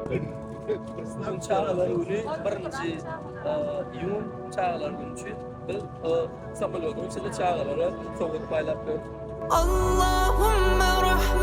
Bugün çagalar güni birinji iýun çagalar güni üçin biz samolýotyň içinde çagalara sowgat paýlap berdik. Allahümme rahman.